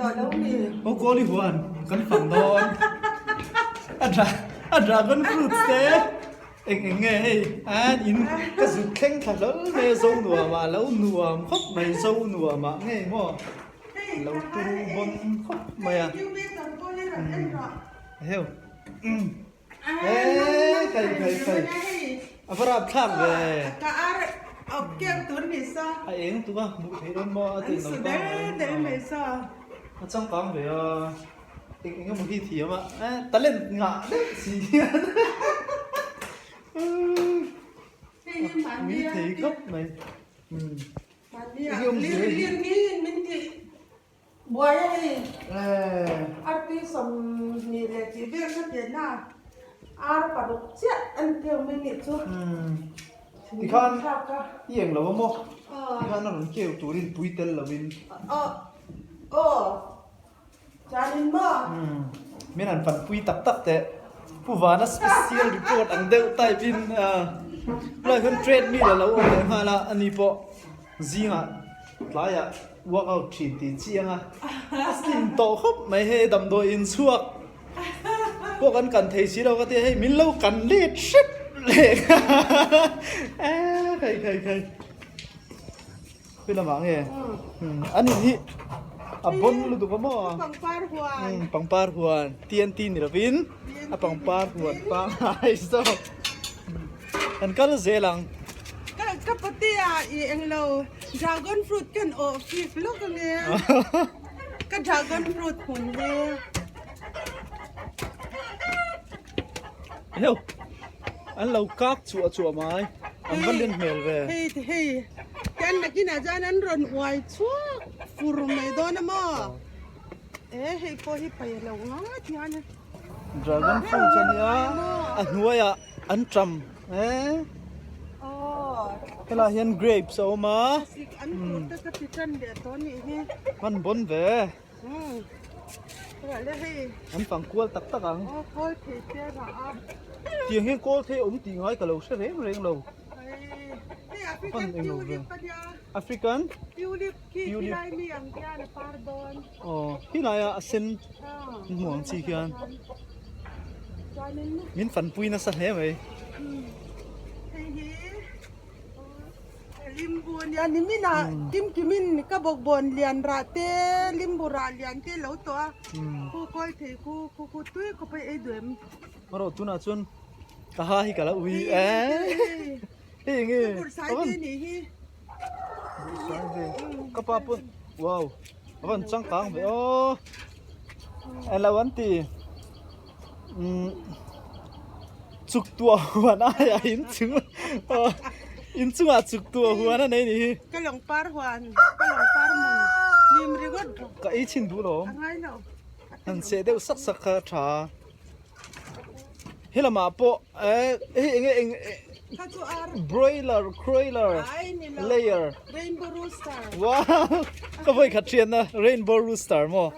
tawh lo mi? Aw Kawli huan kan fang dawn. A dra a dragon fruits te eng eng nge hei an in ka zut thleng thla hlawl mai a zo nuam ah lo nuam khawp mai zo nuam ah ngei maw lo turu bawn khawp mai a. Heu. Eee kai kai kai a va rap thlak ve a eng tuk a hmuh theih dawn maw a ti lo ta a changkang ve a eng eng emaw hi thiam a eh talent ngah deuh si hian ui thei khawp mai umm eng awmzia hi. Buai a ni. Arti 20 leh tih vel kha pianna ar 6 chiah an keu mai nih chu. Tikhan i eng lo a maw? Tikhan a rawn keu turin pui tel lovin. Aw aw chuanin maw? Min han fan pui tak tak teh. Pu Vana special report ang deuh type in tunah hian treadmill a lo awm leh nghal a, ani pawh zingah tlaiah Workout thin tih chiang a, a slim tawh khawp mai hei damdawi in chhuak pawh kan kan thei si lo ka tia hei min lo kan let hrep leh khai khai khai khawi lamah nge an in hi a bawn lutuk a maw pangpar huan pangpar huan TNT ni lovin a pangpar huan pangngai zawk kan kal zel ang. Ka ka patea i englo dragon fruit kan awh fik lawk ange ka dragon fruit hmun hi. Heu an lo kak chuah chuah mai an va len hmel ve. Hei hei kan nakinah chuan an rawn uai chhuak fur mai dawn a maw e hei pawh hi pai lo ngat hian. Dragon fruit ania a hnuaiah an ṭam e helaiah hian grapes a awm a hman bawn ve an fang kual tak tak ang tiang hian kawl thei a awm tih ngai ka lo hre reng reng lo hman englo ve African tulip aw helaiah a sen hmu ang chi khian. Min fanpui nasa hle mai. Hei hi limbu a nia niminah kimkimin ka bawkbawn lian rah te limbu rah lian te lo tawh a khu kawl thei khu khu khu tui khawp a ei duh em. Erawh tunah chuan ka ha hi ka la ui e. Hei enge ka pa pawn wow a van changkang ve aw alo an ti umm chuk tuah huan aia inchung inchungah chuk tuah huan a nei ni hi ka lawng par huan ka lawng par mun nim ringawt ka ei chhin duh lo han seh deuh sak sak kha a tha. Helamah pawh eh hei enge eng broiler croiler layer rainbow rooster wow ka vawi khat thian a rainbow rooster maw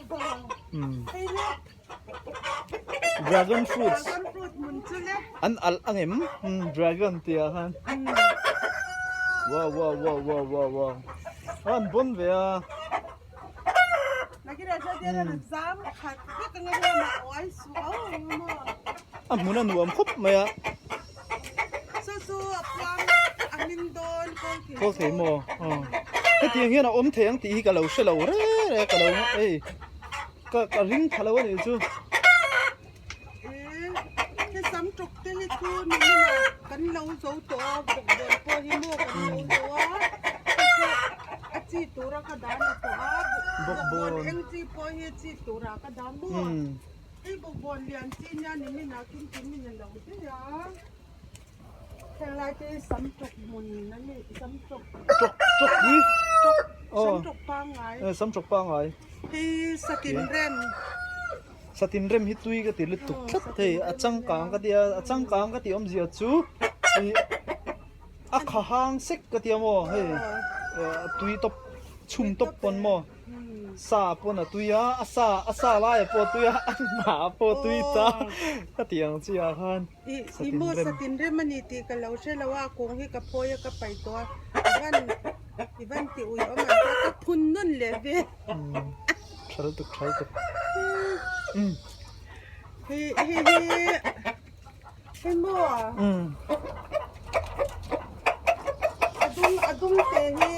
dragon fruits an alh ang em dragon tih ah khan wow wow wow wow wow wow an bawn ve a. A hmun a nuam khawp mai a. Kawl thei maw? Hetiang hian a awm thei ang tih hi ka lo hre lo re re ka lo ei ka ka ring tha lo a nih chu. Samṭawk pangngai. Satin rem hi tui ka ti lutuk tlat thei a changkang ka tia a changkang ka tih awmzia chu ih a kha hang sek ka tia maw hei a tui tawp chhum tawp pawn maw sa pawn a tui a a sa a sa lai pawh a tui a a hnah pawh a tui ta ka tih ang chi ah khan satin rem. Ih maw satin rem a ni tih ka lo hre lo a a kawng hi ka phawi a ka paih tawh a i van i van ti ui awm ang ka phun nawn leh ve. Tha lutuk tha lutuk. Hei hei hi hei maw? A dum a dum te hi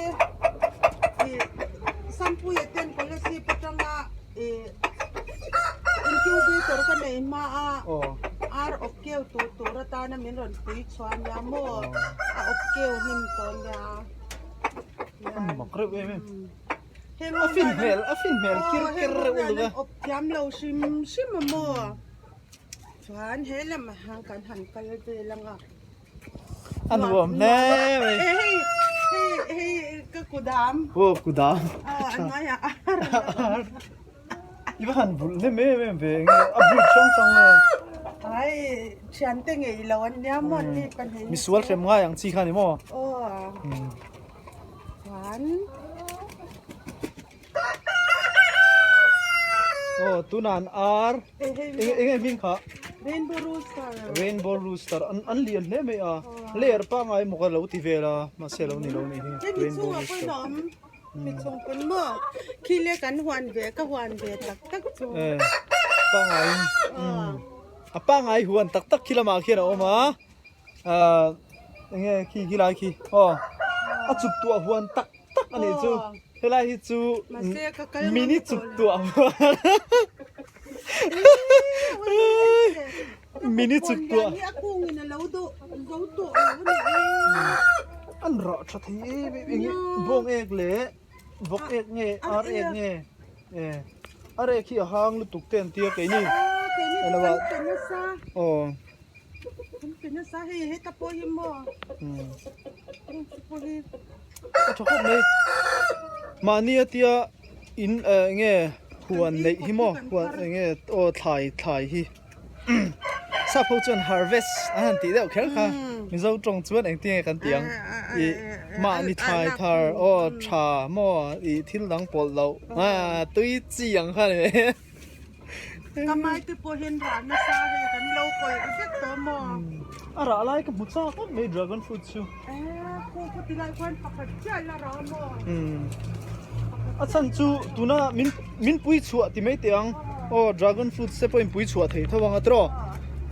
ih Sampuia ten Kolasib atanga ih incubator ka nei hma a ar awp keu tur tur atana min rawn pui chhuah a nia maw? A awp keu hnim tawh a nia. A mak reuh em em. A fin hmel a fin hmel kir ker reuh lutuk a. Awp thiam lo hrim hrim a maw? Chuan he lamah hian kan han kal vel ang a. A nuam hle mai. E hei hei hei ka kudam. Aw kudam. Aw a hnuaiah a ar. I va han vulh hnem em em ve enge a breed hrang hrang nge. Ai thiante ngei lo an nia maw ni pahnih. Misual hrem ngai ang chi kha ni maw? Aw. Chuan. Aw tunah an ar eng enge hming kha? Rainbow rooster. Rainbow rooster an an lian hle mai a layer pangai maw ka lo ti vel a mahse lo ni lo ni hi rainbow rooster. Mi chung pawn maw khi le kan huan ve ka huan ve tak tak chu. Eh pangai a pangai huan tak tak khi lamah khian a awm a. Ahh enge khi khi lai khi aw a chuk tuah huan tak tak a nih chu helai hi chu mini chuk tuah huan mini chuk tuah an rah tha thei em em enge bawng ek leh vawk ek nge ar ek nge eh ar ek hi a hang lutuk te an tia keini aw. A tha khawp mai mahni a tia in eh nge huan neih hi maw huan eng nge aw thlai thlai hi sap ho chuan harvest an han tih deuh kher kha mizo tawng chuan engtin nge kan tih ang ih mahni thlai thar aw tha maw ih thil dang pawlh loh ah tui chi ang kha a ni mai. Ka mai te pawh hian rah nasa hei kan lo kawlh vek tawh maw? A rah lai ka hmu chak ngawt mai dragon fruit chu. Eh khu khu ti lai khuan pakhat chiah la rah maw? A chhan chu tuna min min pui chhuah ti mai teh ang aw dragon fruit se pawhin pui chhuah thei tho ang a tiraw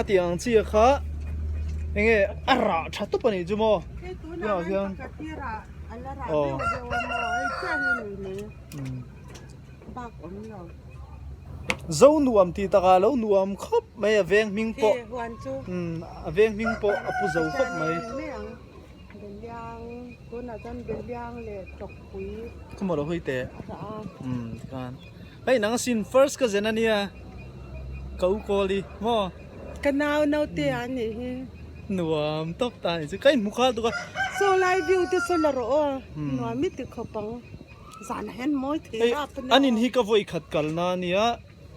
a tih ang chi kha enge a rah tha tawp a nih chu maw? Hei tunah hian pakhat hi rah a la rah deuh deuh a maw hei chiah hi nei mai. Bak awm lo. Zo nuam tih takah lo nuam khawp mai a veng hming pawh umm a veng hming pawh a pu zo khawp mai. Khawmaw lo hawi teh umm tikhan hei nang asin first ka zen ania ka u kawl i maw. Ka nau naute a nih hi. Nuam tawp ta a nih chu ka inhmu khal tuk a. Saw lai view te saw la rawh aw nuam i ti khawp ang. Zan ah hian mawi thei Hei rap a nia an in hi ka vawi khat kal na ania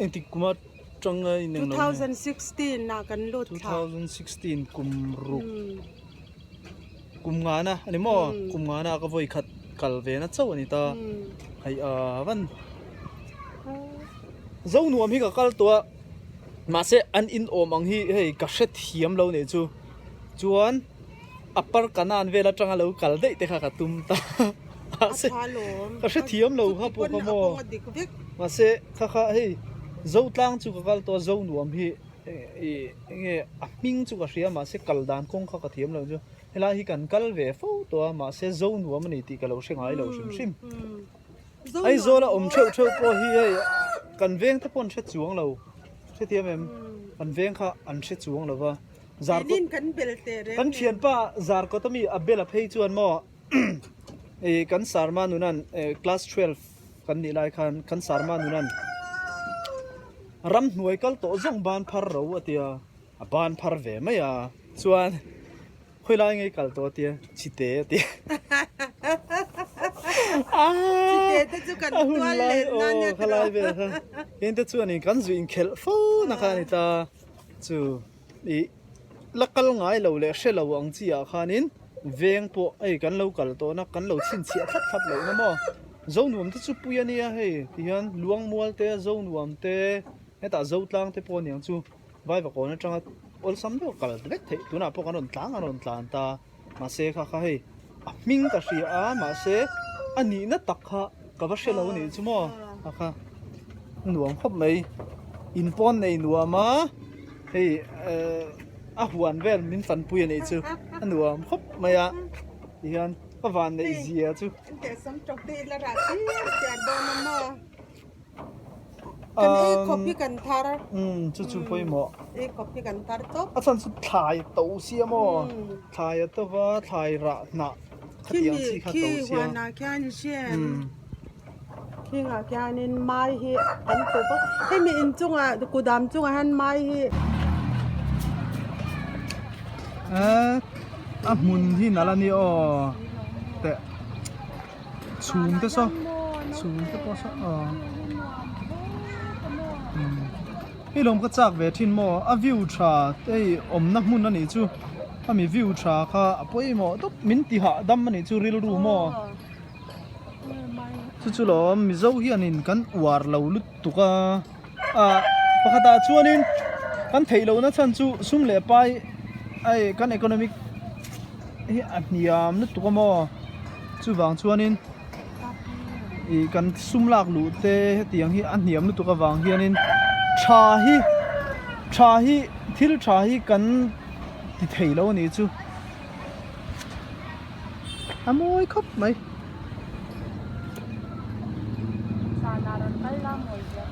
engtik kuma tang a in englo nge 2016 ah kan lut thla 2016 kum ruk kum ngana ani maw kum ngana ka vawi khat kal ve na chauh ani ta hei ah van zo nuam hi ka kal tawh a mahse an in awm ang hi hei ka hrethiam lo nih chu chuan Upper Kanan vel atanga lo kal daih te kha ka tum ta mahse ka hrethiam lo kha pawh kha maw mahse kha kha hei Zotlang chu ka kal tawh a Zonuam hi ih enge a hming chu ka hria mahse kal dan kawng kha ka thiam lo chu helai hi kan kal ve fo tawh a mahse Zonuam a ni tih ka lo hre ngai lo hrim hrim Aizawl a awm theuh theuh pawh hi hei kan veng te pawh an hre chuang lo hrethiam em kan veng kha an hre chuang lo va. Zarkawt kan bel teh reng Kan thianpa Zarkawt ami a bel a phei chuan maw ih kan Sarma nunan class 12 kan nih lai khan kan Sarma nunan ramhnuai kal tawh zawng ban phar ro a tia a ban phar ve mai a chuan khawi lai ngei kal tawh a tia chite a tia Chite te chu kan a hun tual lai let na nia aw khalai vel kha heng te chuan in kan zu inkhelh fo na kha a ni ta chu Ih la kal ngai lo leh hre lo ang chi ah khanin veng pawh hei kan lo kal tawh na kan lo chhinchhiah thlap thlap loh na maw Zonuam te chu pui a nia hei tihian Luangmual te Zonuam te hetah Zotlang te pawh a niang chu Vaivakawn atanga awlsam deuh kal vek theih tunah pawh kan rawn tlang a rawn tlan ta mahse kha kha hei a hming ka hria a mahse a nihna tak kha ka va hre lo a nih chu maw kha kha. Nuam khawp mai. In pawn nei nuam a, hei eh a huan vel min fanpui a nih chu a nuam khawp mai a tihian ka van neih zia chu. Intehsam tawk te ila rah tir tiar dawn a maw? Kan ei khawp hi kan thar. Umm chu chu pawimawh. Ei khawp hi kan thar tawp. A chhan chu thlai to sia maw? Thlai a to va, thlai rah hnah khatiang chi kha to sia. Khi huanah khian i hriat. Khingah khianin mai hi kan to bawk. Hemi inchungah kudam chungah hian mai hi. A hmun hi nalh a ni aw teh. Chhum te saw chhum te pawh saw aw hei lawm ka chak ve thin maw a view tha hei awmna hmun a nih chu ami view tha kha a pawimawh tawp min ti hahdam a nih chu rilru maw chu chu lawm mizo hianin kan uar lo lutuk a ah pakhatah chuanin kan theih lohna chhan chu sum leh pai hei kan economic hi a hniam lutuk a maw chuvang chuanin ih kan sum lak luh te hetiang hi a hniam lutuk avang hianin tha hi tha hi thil tha hi kan ti thei lo a nih chu a mawi khawp mai.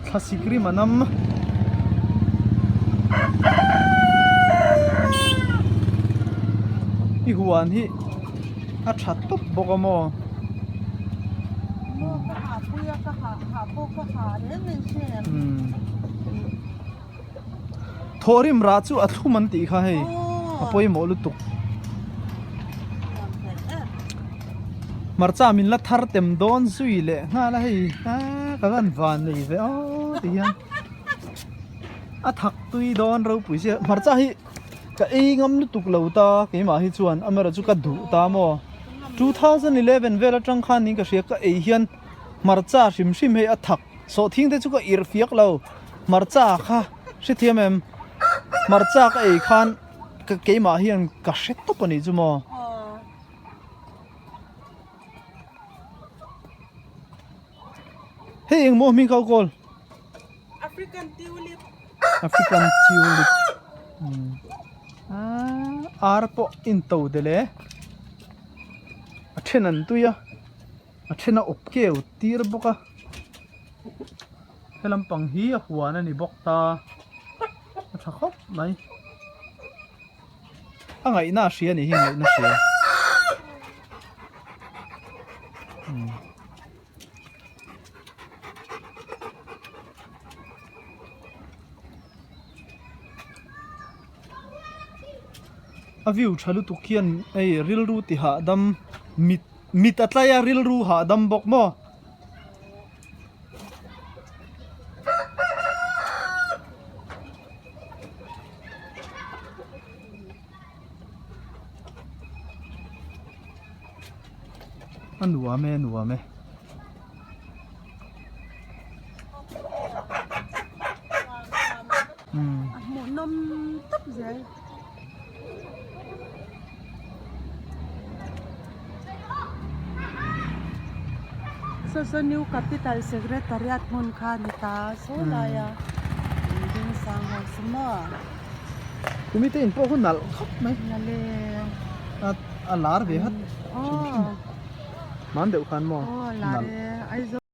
Thlasik rim a nam. I huan hi a tha tawp bawk a maw? Thawhrim rah chu a thlum an tih kha hei a pawimawh lutuk. Hmarcha min la thar tem dawn zui leh nghal a hei aa ka van van nei ve aw ti hian a thak tui dawn ropui sia hmarcha hi ka ei ngam lutuk lo ta keimah hi chuan amaherawh chu ka duh ta maw 2011 vel atang khan niin ka hria ka ei hian hmarcha hrim hrim hei a thak sawhthing te chu ka irh fiak lo hmarcha kha hrethiam em hmarcha ka ei khan ka keimah hian ka hre tawp a nih chu maw. Hei engmaw hming kha u kawl? African tulip. African tulip. Hmm. Ah, ar pawh in to del e. A then an tui a. A then a awp keu tir bawk a. He lampang hi a huan a ni bawk ta. A tha khawp mai. A ngaihna a hria a nih hi ngaihna hria. Hmm. A view tha lutuk hian hei rilru ti hahdam mit mit a tlai a rilru hahdam bawk maw. A nuam e a nuam e. A hmuhnawm tawp zel. Saw saw New Capital Secretariat hmun kha a ni ta saw lai a building sang ho chu maw. Kumi te in pawh hun nalh khawp mai. Nalh e. A lar ve hat. Hman deuh khan maw. Aw lar e. Aizawl.